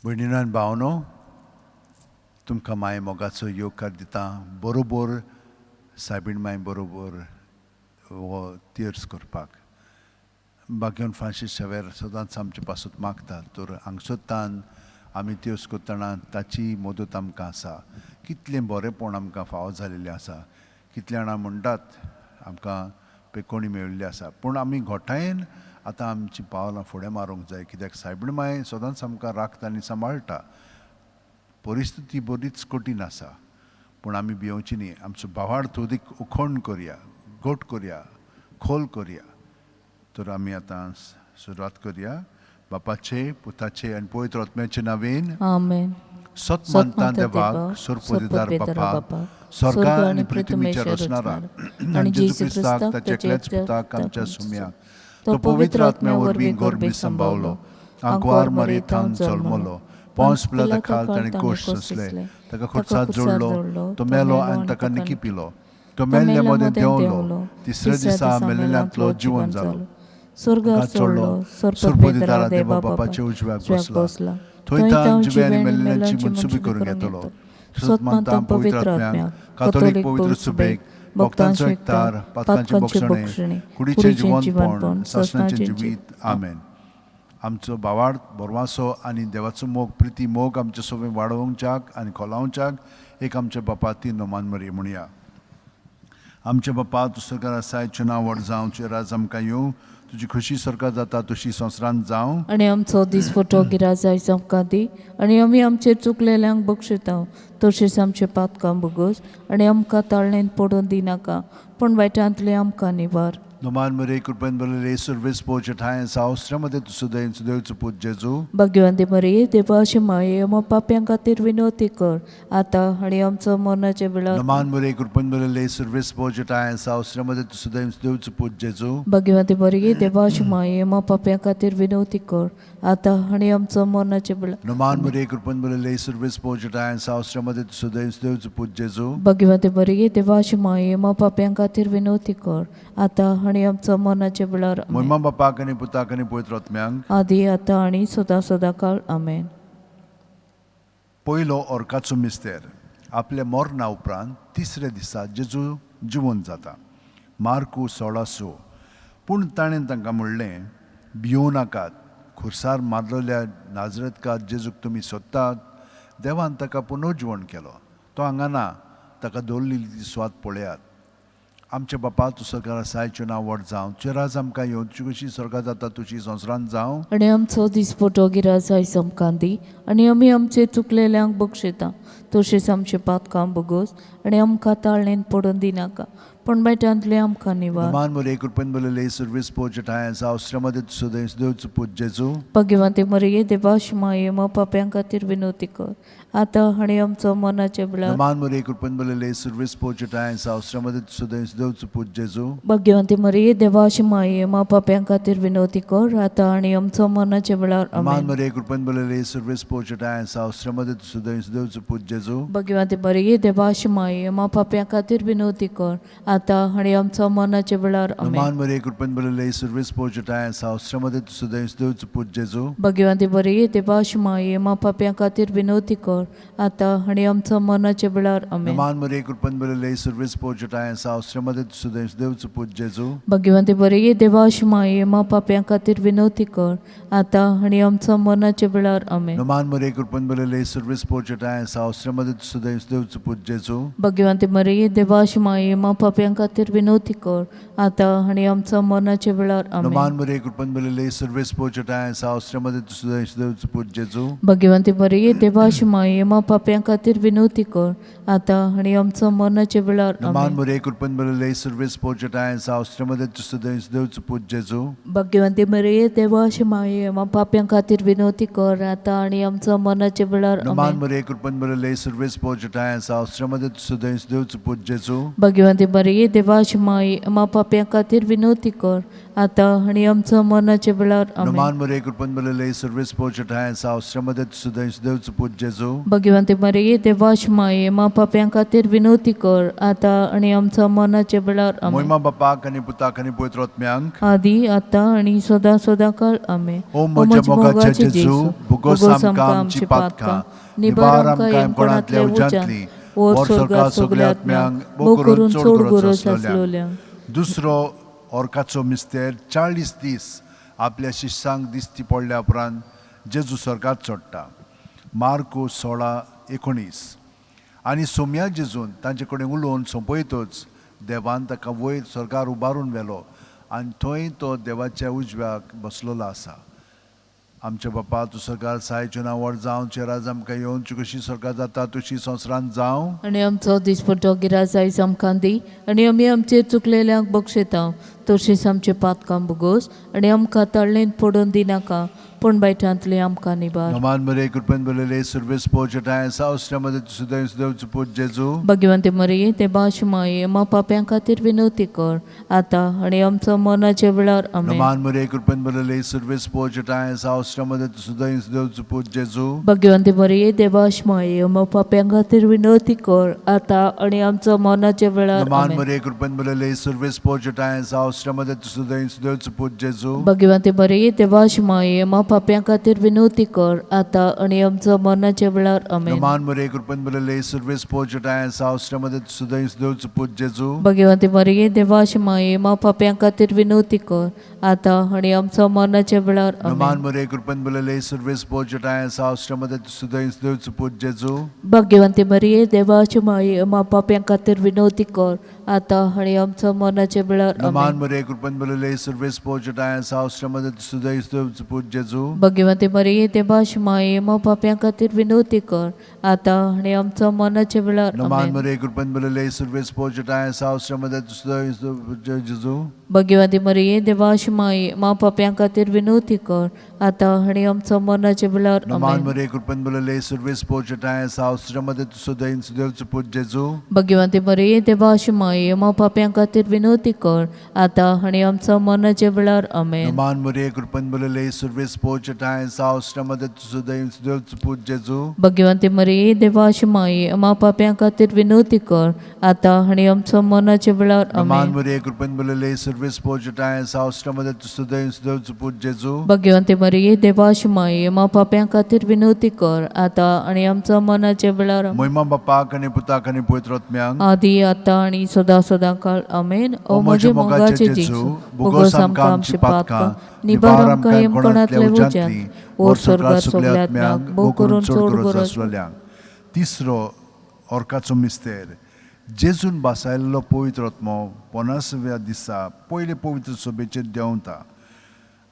भयणीनो आनी भावनो, तुमकां माय मोगाचो येवकार दिता. बरोबर सायबीण माय बरोबर हो तिर्स करपाक बागेवन फ्रांसीस शेवेर सदांच आमचे पासत मागता. तर हांगसरतान आमी तिर्स करतना ताची मदत आमकां आसा. कितलें बरेंपण आमकां फावो जालेलें आसा. कितले जाणां म्हणटात आमकां पेकोणी मेळिल्ली आसा, पूण आमी घोटायेन आतां आमचीं पावलां फुडें मारूंक जाय, कित्याक सायबीण माय सदांच आमकां राखता आनी सांबाळटा. परिस्थिती बरीच कठीण आसा, पूण आमी भियोवची न्ही. आमचो भावार्थ अदीक उखण करया, घट करया, खोल करया. तर आमी आतां सुरवात करया. बापाचे, पुताचे आनी पवित्र आत्म्याचे नांवेन. आमेन. सत मानता देवाक, सर्वपदिदार बापा, स्वर्गा आनी पृथ्वीच्या रचणारा, आनी जेजू क्रिस्ताक, ताच्या एकल्याच पुताक, आमच्या सुम्या, तो पवित्र आत्म्या वरवीं गर्भी संभावलो, आंकवार मरेथावन जल्मलो, पोंस पिलाता खाल ताणें कोश सोंसले, ताका खुर्सात जोडलो, तो मेलो आनी ताका निकी पिलो, तो मेल्ल्या मदें देंवलो, तिसऱ्या दिसा मेल्ल्यांतलो जिवन जालो, स्वर्गार चडलो, सर्वपदिदारा देवा बापाच्या उजव्याक बसला, थंय तान जिवे आनी मेल्ल्यांची मनसुबी करून घेतलो. सत मानता पवित्र आत्म्याक, कातोलीक पवित्र सुबेक, भक्तांचो एकतार, पातकांचे बक्षणे, कुडीचें जिवनपण, सासणाचें जिवीत. आमेन. आमचो भावार्थ बरवासो आनी देवाचो मोग, प्रिती मोग आमचे सोबे वाडोवच्याक आनी खोलावच्याक एक आमच्या बापा तीन नोमान मरी म्हणया. आमच्या बापा, तूं सरकार आसाय, तुजें नांव व्हड जावं, तुजें राज आमकां येवं, तुजी खुशी सरकार जाता तशी संवसारांत जावं. आनी आमचो दिसपटो गिराज आयज आमकां दी, आनी आमी आमचेर चुकलेल्यांक बक्षिता, तशेंच आमचे पातकां भोगोस, आनी आमकां ताळणेंत पडून दिनाका, पूण वायटांतले आमकां निवार. नोमान मरे, कृपेन बरले सर्वेस पोचे ठांय सावस्रामध्ये तूं सुदैन सुदैवचो पूत जेजू. भाग्यवंती मरिये, देवाचे माये, आमच्या पाप्यां खातीर विनवती कर, आतां आनी आमचो मरणाच्या वेळार. नोमान मरे, कृपेन बरले सर्वेस पोचे ठांय सावस्रामध्ये तूं सुदैन सुदैवचो पूत जेजू. भाग्यवंती मरिये, देवाचे माये, आमच्या पाप्यां खातीर विनवती कर, आतां आनी आमचो मरणाच्या वेळार. नोमान मरे, कृपेन बरले सर्वेस पोचे ठांय सावस्रामध्ये तूं सुदैन सुदैवचो पूत जेजू. भाग्यवंती मरिये, देवाचे माये, आमच्या पाप्यां खातीर विनवती कर, आतां आनी आमचो मरणाच्या वेळार. आमेन. महिमा बापाक आनी पुताक आनी पवित्र आत्म्यांक. आदी, आतां आनी सदां सदां काळ. आमेन. पयलो ऑर्काचो मिस्तेर. आपल्या मरणा उपरांत तिसऱ्या दिसा जेजू जिवन जाता. मार्कू 16:6. पूण ताणें तांकां म्हणलें, भियों नाकात. खुर्सार मारलेल्या नाजरतकार जेजूक तुमी सोदतात. देवान ताका पुनर्जिवण केलो. तो हांगा ना. ताका दवरलेली ती सुवात पळयात. आमच्या बापा, तूं सरकार आसाय, तुजें नांव व्हड जावं, तुजें राज आमकां येवं, तुजी कशी स्वर्गात जाता तुजी संवसारांत जावं. आनी आमचो दिसपटो गिराज आयज आमकां दी, आनी आमी आमचे चुकलेल्यांक बक्षिता, तशेंच आमचे पातकां भोगोस, आनी आमकां ताळणेंत पडून दिनाका, पूण वायटांतले आमकां निवार. मान मरे, कृपेन बरले सर्वीस पोचे ठांय सावस्रामध्ये तूं सुदैवचो पूत जेजू. भाग्यवंती मरिये, देवाश माये, आमच्या पाप्यां खातीर विनवती कर, आतां आनी आमचो मरणाच्या वेळार. मान मरे, कृपेन बरले सर्वीस पोचे ठांय सावस्रामध्ये तूं सुदैवचो पूत जेजू. भाग्यवंती मरिये, देवाश माये, आमच्या पाप्यां खातीर विनवती कर, आतां आनी आमचो मरणाच्या वेळार. मान आमेन. मरे, कृपेन बरले सर्वीस पोचे ठांय सावस्रामध्ये तूं सुदैवचो पूत जेजू. भाग्यवंती मरिये, देवाश माये, आमच्या पाप्यां खातीर विनवती कर, आतां आनी आमचो मरणाच्या वेळार. आमेन. मान मरे, कृपेन बरले सर्वीस पोचे ठांय सावस्रामध्ये तूं सुदैवचो पूत जेजू. भाग्यवंती मरिये, देवाश माये, आमच्या पाप्यां खातीर विनवती कर, आतां आनी आमचो मरणाच्या वेळार. आमेन. मान मरे, कृपेन बरले सर्वीस पोचे ठांय सावस्रामध्ये तूं सुदैवचो पूत जेजू. भाग्यवंती मरिये, देवाश माये, आमच्या पाप्यां खातीर विनवती कर, आतां आनी आमचो मरणाच्या वेळार. आमेन. मान मरे, कृपेन बरले सर्वीस पोचे ठांय सावस्रामध्ये तूं सुदैवचो पूत जेजू. भाग्यवंती मरिये, देवाश माये, आमच्या पाप्यां खातीर विनवती कर, आतां आनी आमचो मरणाच्या वेळार. आमेन. मान मरे, कृपेन बरले सर्वीस पोचे ठांय सावस्रामध्ये तूं सुदैवचो पूत जेजू. भाग्यवंती मरिये, देवाश माये, आमच्या पाप्यां खातीर विनवती कर, आतां आनी आमचो मरणाच्या वेळार. मान आमेन. मरे, कृपेन बरले सर्वीस पोचे ठांय सावस्रामध्ये तूं सुदैवचो पूत जेजू. भाग्यवंती मरिये, देवाश माये, आमच्या पाप्यां खातीर विनवती कर, आतां आनी आमचो मरणाच्या वेळार. मान आमेन. मरे, कृपेन बरले सर्वीस पोचे ठांय सावस्रामध्ये तूं सुदैवचो पूत जेजू. भाग्यवंती मरिये, मरिये देवाची माई, आमा पापयां खातीर विनवती कर आतां आनी आमचो मरणाच्या वेळार. आमेन. नमान मरे, कृपेन भरलेले, सर्वेस्पोर ठांय आसा, श्रीमती सुदैव सुदैवचो पूत जेजू. भगवंती मरिये देवाची माई, आमा पापयां खातीर विनवती कर आतां आनी आमचो मरणाच्या वेळार. आमेन. मोहिमा बापाक आनी पुताक आनी पवित्र आत्म्यांक. आदी आतां आनी सदां सदां काळ. आमेन. ओ म्हज्या मोगाच्या जेजू, भोगोस आमकां आमची पातकां, निवार आमकां यमकोणांतल्या उज्यांतली, वर स्वर्गात सगल्या आत्म्यांक, भोव करून चड गरज आसलोल्यांक. दुसरो ऑर्काचो मिस्तेर. 40 दीस आपल्या शिश्यांक दिश्टी पडल्या उपरांत जेजू स्वर्गात चडटा. मार्को 16:19. आनी सोम्या जेजून तांचे कडेन उलोवन सोंपयतच देवान ताका वयर स्वर्गार उबारून व्हेलो आनी थंय तो देवाच्या उजव्याक बसलेलो आसा. आमच्या बापा, तूं सरकार सायचें नांव व्हड जावं, तुजें राज आमकां येवन, तुजी कशी सरकार जाता तशी संवसारांत जावं. आनी आमचो दिसपट्टो गिरास आयज आमकां दी आनी आमी आमचे चुकलेल्यांक बक्षयता तशीच आमचे पातकां भोगोस आनी आमकां तळ्ळेंत पडून दिनाका, पूण बायटांतली आमकां निबार. नमान मरे, कृपेन भरलेले, सर्वेस्पोर ठांय आसा, मध्ये सुदैव सुदैवचो पूत जेजू. भगवंती मरिये देवाची माई, आमा पाप्यां खातीर विनवती कर आतां आनी आमचो मरणाच्या वेळार. आमेन. नमान मरे, कृपेन भरलेले, सर्वेस्पोर ठांय आसा, मध्ये सुदैव सुदैवचो पूत जेजू. भगवंती मरिये देवाची माई, आमा पाप्यां खातीर विनवती कर आतां आनी आमचो मरणाच्या वेळार. नमान आमेन. मरे, कृपेन भरलेले, सर्वेस्पोर ठांय आसा, मध्ये सुदैव सुदैवचो पूत जेजू. भगवंती मरिये देवाची माई, आमा पाप्यां खातीर विनवती कर आतां आनी आमचो मरणाच्या वेळार. आमेन. नमान मरे, कृपेन भरलेले, सर्वेस्पोर ठांय आसा, मध्ये सुदैव सुदैवचो पूत जेजू. भगवंती मरिये देवाची माई, आमा पाप्यां खातीर विनवती कर आतां आनी आमचो मरणाच्या वेळार. नमान आमेन. मरे, कृपेन भरलेले, सर्वेस्पोर ठांय आसा, मध्ये सुदैव सुदैवचो पूत जेजू. भगवंती मरिये देवाची माई, आमा पाप्यां खातीर विनवती कर आतां आनी आमचो मरणाच्या वेळार. नमान आमेन. मरे, कृपेन भरलेले, सर्वेस्पोर ठांय आसा, मध्ये सुदैव सुदैवचो पूत जेजू. भगवंती मरिये देवाची माई, आमा पाप्यां खातीर विनवती कर आतां आनी आमचो मरणाच्या वेळार. नमान आमेन. मरे, कृपेन भरलेले, सर्वेस्पोर ठांय आसा, मध्ये सुदैव सुदैवचो जेजू. भगवंती मरिये देवाची माई, आमा पाप्यां खातीर विनवती कर आतां आनी आमचो मरणाच्या वेळार. नमान आमेन. मरे, कृपेन भरलेले, सर्वेस्पोर ठांय आसा, मध्ये सुदैव सुदैवचो पूत जेजू. भगवंती मरिये देवाची माई, आमा पाप्यां खातीर विनवती कर आतां आनी आमचो मरणाच्या वेळार. आमेन. नमान मरे, कृपेन भरलेले, सर्वेस्पोर ठांय आसा, मध्ये सुदैव सुदैवचो पूत जेजू. भगवंती मरिये देवाची माई, आमा पाप्यां खातीर विनवती कर आतां आनी आमचो मरणाच्या वेळार. नमान आमेन. मरे, कृपेन भरलेले, सर्वेस्पोर ठांय आसा, मध्ये सुदैव सुदैवचो पूत जेजू. भगवंती मरिये देवाची माई, आमा पाप्यां खातीर विनवती कर आतां आनी आमचो मरणाच्या वेळार. आमेन. मोहिमा बापाक आनी पुताक आनी पवित्र आत्म्यांक. आदी आतां आनी सदां सदां काळ. आमेन. ओ म्हजे मोगाचे जेजू, भोगोस आमकां आमची पातकां, निबार आमकां यमकोणांतले उज्यांतली, वर स्वर्गार सगल्या आत्म्यांक, भोव करून चड गरज आसलेल्यांक. तिसरो ऑर्काचो मिस्तेर. जेजून बासायल्लो पवित्र आत्मो 50व्या दिसा पयले पवित्र सभेचेर देंवता.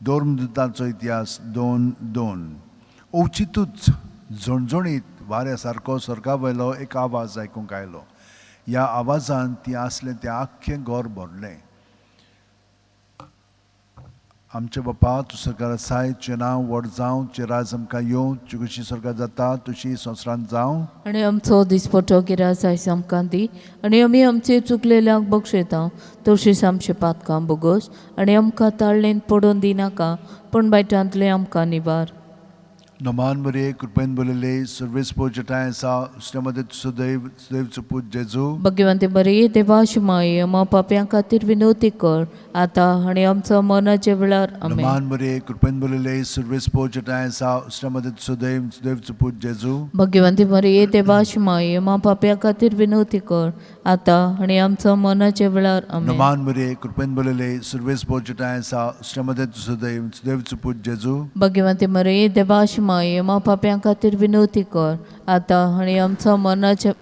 धर्मदूतांचो इतिहास 2:2. अवचितूच झणझणीत वाऱ्या सारको स्वर्गा वयलो एक आवाज आयकूंक आयलो. ह्या आवाजान ती आसलें तें आख्खें घर भरलें. आमच्या बापा, तूं सरकार आसाय, तुजें नांव व्हड जावं, तुजें राज आमकां येवं, तुजी कशी सरकार जाता तशी संवसारांत जावं. आनी आमचो दिसपट्टो गिरास आयज आमकां दी आनी आमी आमचे चुकलेल्यांक बक्षयता तशीच आमचे पातकां भोगोस आनी आमकां ताळ्ळेंत पडून दिनाका, पूण बायटांतले आमकां निवार. नमान मरिये, कृपेन भरलेले, सर्वेस्पोर ठांय आसा, मध्ये सुदैव सुदैवचो पूत जेजू. भगवंती मरिये देवाची माई, आमा पाप्यां खातीर विनवती कर आतां आनी आमचो मरणाच्या वेळार. आमेन. नमान मरिये, कृपेन भरलेले, सर्वेस्पोर ठांय आसा, मध्ये सुदैव सुदैवचो पूत जेजू. भगवंती मरिये देवाची माई, आमा पाप्यां खातीर विनवती कर आतां आनी आमचो मरणाच्या वेळार. आमेन. नमान मरिये, कृपेन भरलेले, सर्वेस्पोर ठांय आसा, मध्ये सुदैव सुदैवचो पूत जेजू. भगवंती मरिये देवाची माई, आमा पाप्यां खातीर विनवती कर आतां आनी आमचो मरणाच्या.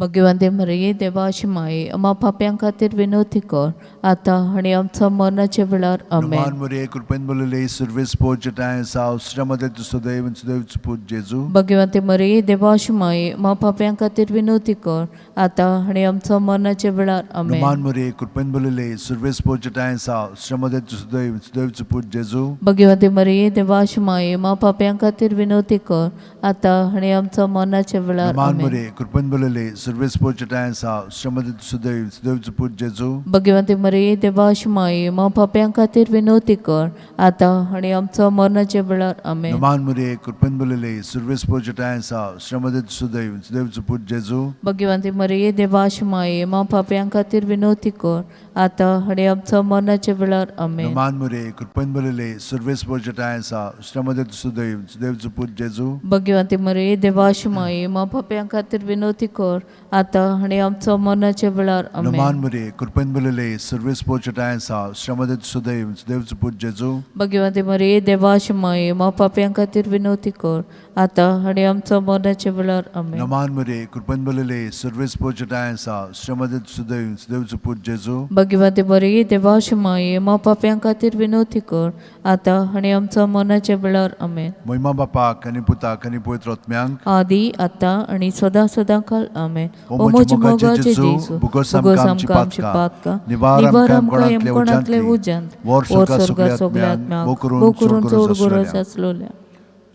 भगवंते मरिये देवाची माये आम्हा पाप्यां खातीर विनवती कर आतां आनी आमचो मरणाच्या वेळार नुमान आमेन. मरिये कृपेन भरलेले सर्वेस पोर साव श्रमदे तू सदैव सदैव पूत जेजू. भगवंते मरिये देवाची माये आम्हा पाप्यां खातीर विनवती कर आतां आनी आमचो मरणाच्या वेळार आमेन. नुमान मरिये कृपेन भरलेले सर्वेस पोर साव श्रमदे तू सदैव सदैव पूत जेजू. भगवंते मरिये देवाची माये आम्हा पाप्यां खातीर विनवती कर आतां आनी आमचो मरणाच्या वेळार नुमान आमेन. मरिये कृपेन भरलेले सर्वेस पोर साव श्रमदे तू सदैव सदैव पूत जेजू. भगवंते मरिये देवाची माये आम्हा पाप्यां खातीर विनवती कर आतां आनी आमचो मरणाच्या वेळार आमेन. नुमान मरिये कृपेन भरलेले सर्वेस पोर साव श्रमदे तू सदैव सदैव पूत जेजू. भगवंते मरिये देवाची माये आम्हा पाप्यां खातीर विनवती कर आतां आनी आमचो मरणाच्या वेळार आमेन. नुमान मरिये कृपेन भरलेले सर्वेस पोर साव श्रमदे तू सदैव सदैव पूत जेजू. भगवंते मरिये देवाची माये आम्हा पाप्यां खातीर विनवती कर आतां आनी आमचो मरणाच्या वेळार आमेन. नुमान मरिये कृपेन भरलेले सर्वेस पोर साव श्रमदे तू सदैव सदैव पूत जेजू. भगवंते मरिये देवाची माये आम्हा पाप्यां खातीर विनवती कर आतां आनी आमचो मरणाच्या वेळार आमेन. नुमान मरिये कृपेन भरलेले सर्वेस पोर साव श्रमदे तू सदैव सदैव पूत जेजू. भगवंते मरिये देवाची माये आम्हा पाप्यां खातीर विनवती कर आतां आनी आमचो मरणाच्या वेळार आमेन. महिमा बापाक आनी पुताक आनी पवित्र आत्म्यांक आदी आतां आनी सदां सदां काल आमेन. ओ ओ म्हज्या म्हज्या मोगाचे मोगाचे जेजू, जेजू, भुगोस भुगोस आमकां आमची आमकां आमची पातकां, पातकां, निवार निवार आमकां आमकां कोणांतले यमकोणांतले उज्यांतली, उज्यांत, वर वर स्वर्गा स्वर्गा सगल्या सगल्या आत्म्यांक, आत्म्यांक, भो करून भो चड करून गरज चड गरज आसलेल्यांक. आसलोल्या.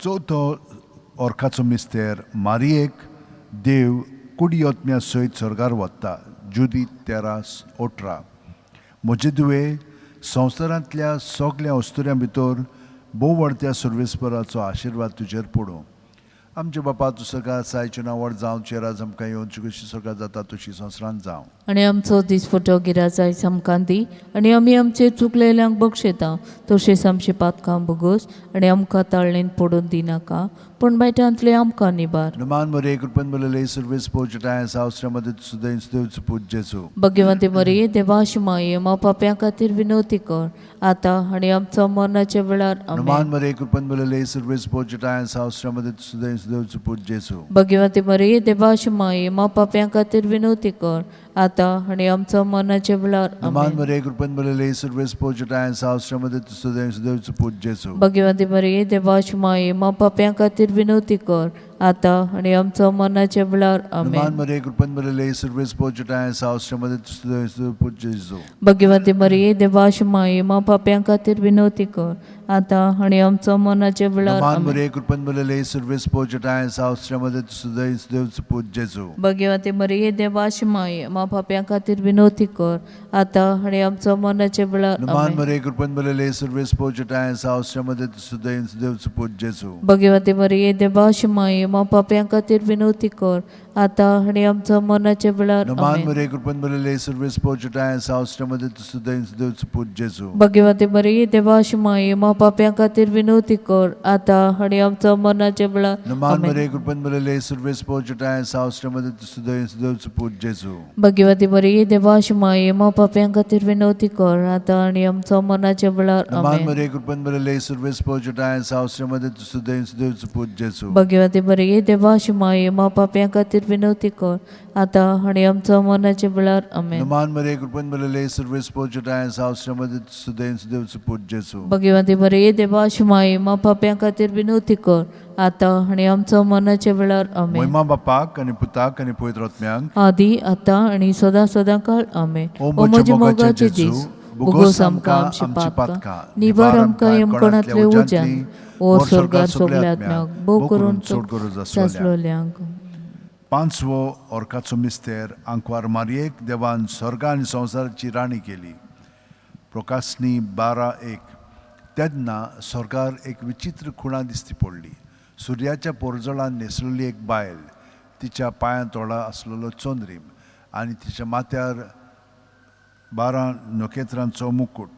चवथो ओरखाचो मिस्तेर मारियेक देव कुडी आत्म्या सयत स्वर्गार वता. जुदी 13:18. म्हजे दुवे संवसारांतल्या सगल्या अस्तुऱ्यां भितर भोव वाडत्या सर्वेस्पराचो आशिर्वाद तुजेर पडूं. आमचे बापा तूं स्वर्गार आसाय, तुजें नांव व्हड जावं, तुजें राज आमकां येवन, तुजी कशी स्वर्गार जाता तशी संवसारांत जावं. आनी आमचो दिसपटो गिराजाय आमकां दी आनी आमी आमचे चुकलेल्यांक बक्षयता तशेंच आमचे पातकां भोगोस आनी आमकां ताळणेन पडून दिनाका पूण बायटांतले आमकां निबार. नुमान मरिये कृपेन भरलेले सर्वेस पोर साव श्रमदे तू सदैव सदैव पूत जेजू. भगवंते मरिये देवाची माये आम्हा पाप्यां खातीर विनवती कर आतां आनी आमचो मरणाच्या वेळार नुमान आमेन. मरिये कृपेन भरलेले सर्वेस पोर साव श्रमदे तू सदैव सदैव पूत जेजू. भगवंते मरिये देवाची माये आम्हा पाप्यां खातीर विनवती कर आतां आनी आमचो मरणाच्या वेळार नुमान आमेन. मरिये कृपेन भरलेले सर्वेस पोर साव श्रमदे तू सदैव सदैव पूत जेजू. भगवंते मरिये देवाची माये आम्हा पाप्यां खातीर विनवती कर आतां आनी आमचो मरणाच्या वेळार नुमान आमेन. मरिये कृपेन भरलेले सर्वेस पोर साव श्रमदे तू सदैव सदैव पूत जेजू. भगवंते मरिये देवाची माये आम्हा पाप्यां खातीर विनवती कर आतां आनी आमचो मरणाच्या वेळार नुमान आमेन. मरिये कृपेन भरलेले सर्वेस पोर साव श्रमदे तू सदैव सदैव पूत जेजू. भगवंते मरिये देवाची माये आम्हा पाप्यां खातीर विनवती कर आतां आनी आमचो मरणाच्या वेळार नुमान आमेन. मरिये कृपेन भरलेले सर्वेस पोर साव श्रमदे तू सदैव सदैव पूत जेजू. भगवंते मरिये देवाची माये आम्हा पाप्यां खातीर विनवती कर आतां आनी आमचो मरणाच्या वेळार नुमान आमेन. मरिये कृपेन भरलेले सर्वेस पोर साव श्रमदे तू सदैव सदैव पूत जेजू. भगवंते मरिये देवाची माये आम्हा पाप्यां खातीर विनवती कर आतां आनी आमचो मरणाच्या वेळार नुमान आमेन. मरिये कृपेन भरलेले सर्वेस पोर साव श्रमदे तू सदैव सदैव पूत जेजू. भगवती मरिये देवाची माये आम्हा पाप्यां खातीर विनवती कर आतां आनी आमचो मरणाच्या वेळार नुमान आमेन. मरिये कृपेन भरलेले सर्वेस पोर साव श्रमदे तू सदैव सदैव पूत जेजू. भगवती मरिये देवाची माये आम्हा पाप्यां खातीर विनवती कर आतां आनी आमचो मरणाच्या वेळार आमेन. नुमान मरिये कृपेन भरलेले सर्वेस पोर साव श्रमदे तू सदैव सदैव पूत जेजू. भगवती मरिये देवाची माये आम्हा पाप्यां खातीर विनवती कर आतां आनी आमचो मरणाच्या वेळार आमेन. महिमा बापाक आनी पुताक आनी पवित्र आत्म्यांक, आदी आतां आनी सदां सदां काळ आमेन. ओ ओ म्हज्या म्हज्या मोगाच्या मोगाचे जेजू, जेजू, भोगोस भोगोस आमकां आमकां आमची आमची पातकां, पातकां, निवार आमकां यमकोणांतले उज्यान, ओर स्वर्गार सगल्या आत्म्याक, भोव करून चड गरज आसलेल्यांक. सासलोल्यांक. पांचवो ओरकाचो मिस्तेर आंकवार मारयेक देवान स्वर्गा आनी संवसाराची राणी केली. प्रकाशनी 12:1. तेन्ना स्वर्गार एक विचित्र खुणा दिसती पडली. सुर्याच्या पोरजळान न्हेसलेली एक बायल, तिच्या पांयां तोळा आसलेलो चंद्रीम आनी तिच्या माथ्यार 12 नखेत्रांचो मुकूट.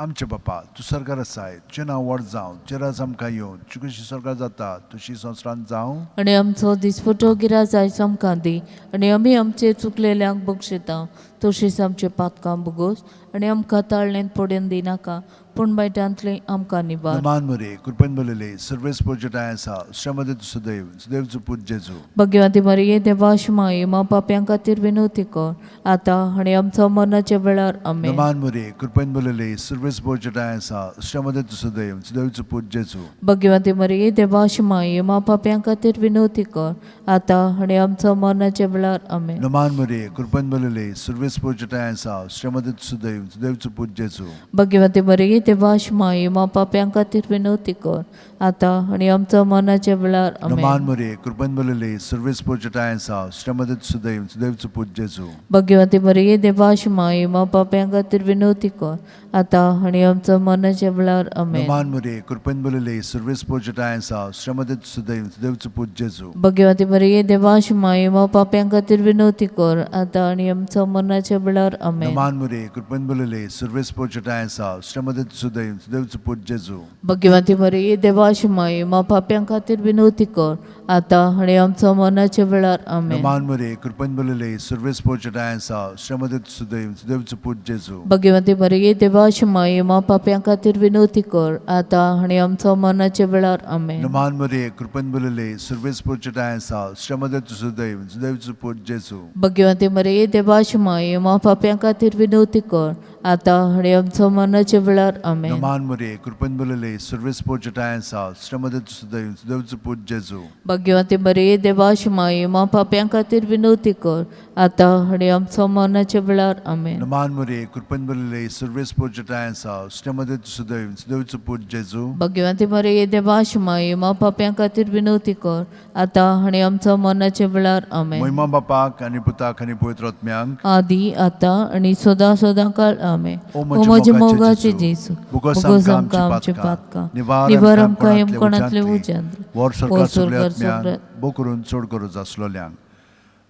आमचे बापा तूं स्वर्गार आसाय, तुजें नांव व्हड जावं, तुजें राज आमकां येवं, तुजी कशी स्वर्गार जाता तशी संवसारांत जावं. आनी आमचो दिसपटो गिराज आयज आमकां दी आनी आमी आमचे चुकलेल्यांक बक्षयता तशीच आमचे पातकां भोगोस आनी आमकां ताळणेंत पडून दिनाका पूण बायटांतली आमकां निवार. नमान मरे कृपेन भरलेले सर्वेस पोर्जटाय आसा श्रमदे तूं सदैव सुदैव पूत जेजू. भगवती मरिये देवाश माये मा पाप्यां खातीर विनवती कर आतां आनी आमचो मरणाच्या वेळार. आमेन. नमान मरे कृपेन भरलेले सर्वेस पोर्जटाय आसा श्रमदे तूं सदैव सुदैव पूत जेजू. भगवती मरिये देवाश माये मा पाप्यां खातीर विनवती कर आतां आनी आमचो मरणाच्या वेळार. आमेन. नमान मरे कृपेन भरलेले सर्वेस पोर्जटाय आसा श्रमदे तूं सदैव सुदैव पूत जेजू. भगवती मरिये देवाश माये मा पाप्यां खातीर विनवती कर आतां आनी आमचो मरणाच्या वेळार. नमान आमेन. मरे कृपेन भरलेले सर्वेस पोर्जटाय आसा श्रमदे तूं सदैव सुदैव पूत जेजू. भगवती मरिये देवाश माये मा पाप्यां खातीर विनवती कर आतां आनी आमचो मरणाच्या वेळार. आमेन. नमान मरे कृपेन भरलेले सर्वेस पोर्जटाय आसा श्रमदे तूं सदैव सुदैव पूत जेजू. भगवती मरिये देवाश माये मा पाप्यां खातीर विनवती कर आतां आनी आमचो मरणाच्या वेळार. आमेन. नमान मरे कृपेन भरलेले सर्वेस पोर्जटाय आसा श्रमदे तूं सदैव सुदैव पूत जेजू. भगवती मरिये देवाश माये मा पाप्यां खातीर विनवती कर आतां आनी आमचो मरणाच्या वेळार. आमेन. नमान मरे कृपेन भरलेले सर्वेस पोर्जटाय आसा श्रमदे तूं सदैव सुदैव पूत जेजू. भगवती मरिये देवाश माये मा पाप्यां खातीर विनवती कर आतां आनी आमचो मरणाच्या वेळार. आमेन. नमान मरे कृपेन भरलेले सर्वेस पोर्जटाय आसा श्रमदे तूं सदैव सुदैव पूत जेजू. भगवती मरिये देवाश माये मा पाप्यां खातीर विनवती कर आतां आनी आमचो मरणाच्या वेळार. आमेन. नमान मरे कृपेन भरलेले सर्वेस पोर्जटाय आसा श्रमदे तूं सदैव सुदैव पूत जेजू. भगवती मरिये देवाश माये मा पाप्यां खातीर विनवती कर आतां आनी आमचो मरणाच्या वेळार. आमेन. नमान मरे कृपेन भरलेले सर्वेस पोर्जटाय आसा श्रमदे तूं सदैव सुदैव पूत जेजू. भगवती मरिये देवाश माये मा पाप्यां खातीर विनवती कर आतां आनी आमचो मरणाच्या वेळार. आमेन. महिमा बापाक आनी पुताक आनी पवित्र आत्म्यांक, आदी आतां आनी सदां सदां काळ. आमेन. ओ ओ म्हज्या मोगाचे जेजू, भुगोस भुगोस आमकां आमकां आमची आमचे पातकां, पातकां, निवार निवार आमकां आमकां यमकणांतले उज्यांतली, उज्यांतले, वर वर स्वर्गार स्वर्गार सगल्या आत्म्यांक, सगल्या भो करून चड गरज आसलोल्यांक.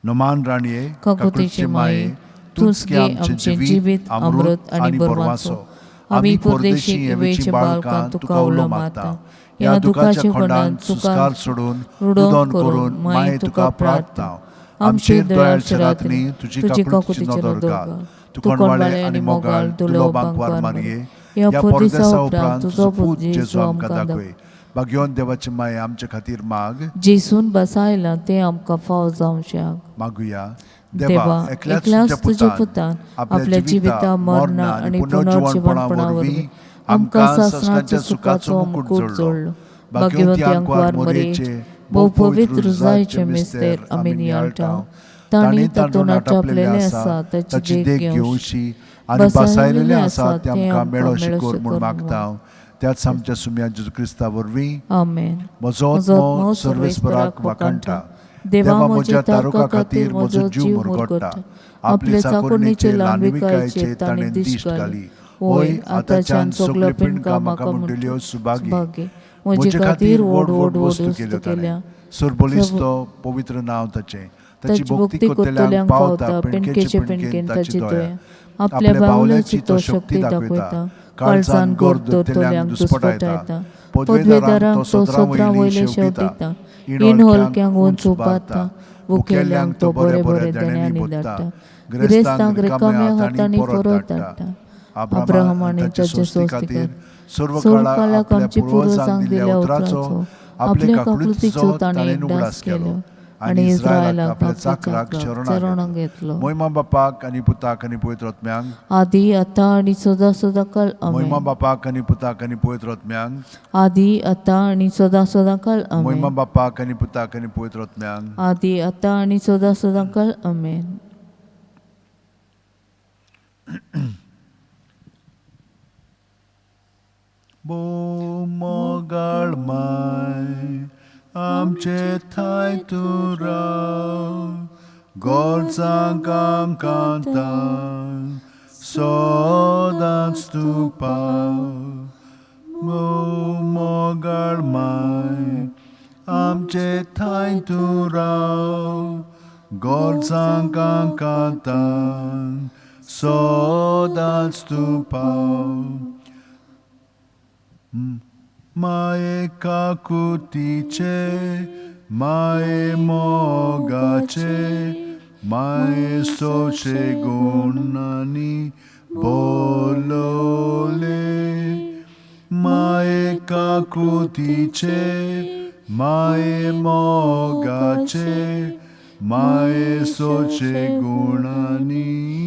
नमान राणये, काकुळटेची माये, तूंच गे आमचें जिवीत, अमृत आनी बरवाचो. आमी परदेशी हेवेची बाळकां तुका उलो मारता. ह्या दुखाच्या खोंडान सुस्कार सोडून रुडोन रुदन करून माये तुका प्रार्थना. आमचेर दयाळ शरातनी तुजी काकुळटेची नदर घाल. तूं कोणवाळे आनी मोगाळ दुलो बांकवार मारये. ह्या परदेसा उपरांत तुजो पूत जेजू आमकां दाखय. भाग्योन देवाची माये आमचे खातीर माग. जेसून बसायला तें आमकां फाव जावशाक. मागुया. देवा, एकल्याच तुज्या पुतान आपल्या जिविता, मरणा आनी पुनर्जिवनपणा वरवीं आमकां सासणाच्या सुखाचो मुकूट जोडलो. भाग्यवती आंकवार मरियेचे भोव पवित्र रुजायचे मिस्तेर आमी नियाळटा. तांणी तातूंत आटापलेलें आसा ताची देख घेवची आनी बसायलेलें आसा तें आमकां मेळो शिकोर म्हूण मागता. त्याच आमच्या सुम्या जेजू क्रिस्ता वरवीं. आमेन. म्हजो आत्मो सर्वेस्पराक वाखाणटा. देवा म्हज्या तारुका खातीर म्हजो जीव मुरगट्टा. आपले चाकोरणीचे ल्हानविकायेचेर ताणें दिश्ट घाली. होय, होय, आतांच्यान सगल्यो सगल्यो पिंडकां पिंडकां म्हाका म्हाका म्हणटल्यो म्हणटल्यो सुभागी. सुभागी. म्हजे म्हजे खातीर खातीर व्हड व्हड व्हड व्हड वस्तू वस्तू केल्यो ताणें. केल्या. सरबळिस्तो पवित्र नांव ताचें. ताची ताची भक्ती भक्ती करतल्यांक करतल्यांक पावता पावता पेणकेचे पेणकेचे पेणकेन पेणकेन ताची ताची दया. दया. आपल्या आपल्या बावल्याची बावल्याची तो तो शक्ती शक्ती दाखयता. दाखयता. काळजान काळजान गोर गोड धरतल्यांक धरतल्यांक दुस्पटायता. दुस्पटायता. पदवेदारांक पदवेदारांक तो तो सदरां सदरां वयली वयले शेवटिता. शेवटिता. इणोळक्यांक इणोळक्यांक उंच उंच उबारता. उबारता. भुकेल्ल्यांक भुकेल्ल्यांक तो तो बरे बरे बरे बरे देण्यांनी देण्यांनी भरता. धाडटा. गिरेस्तांक गिरेस्तांक रिकाम्या रिकाम्या हातांनी हातांनी परत परत धाडटा. धाडटा. अब्राहमा अब्राहम आनी आनी ताचे ताचे संस्थे संस्थे खातीर खातीर सर्व सर्व काळाक काळाक आपल्या आमच्या पुर्वजांक पुर्वजांक दिल्ल्या दिल्ल्या उतराचो उतराचो आपले आपल्या काकुळटीचो काकुळटीचो ताणें ताणें उगडास उगडास केलो केलो आनी आनी इस्रायलाक इस्रायलाक आपल्या आपल्या चाकराक चाकराक शरणां शरणां घेतलो. घेतलो. मोहिमा बापाक आनी पुताक आनी पवित्र आत्म्यांक, आदी आतां आनी सदां सदां काळ. मोहिमा आमेन. बापाक आनी पुताक आनी पवित्र आत्म्यांक, आदी आतां आनी सदां सदां काळ. मोहिमा आमेन. बापाक आनी पुताक आनी पवित्र आत्म्यांक. आदी आतां आनी सदां सदां काळ. आमेन. भोव मोगाळ माय आमचे थांय तूं राव. गरजांक आमकां तान सदांच तूं पाव. भोव मोगाळ माय आमचे थांय तूं राव. गरजांक आमकां तान सदांच तूं पाव. माये काकुतीचे, माये मोगाचे, माये सोशे गुणांनी बोलवले. काकूतीचे, माये मोगाचे, माये सोचे गुणांनी.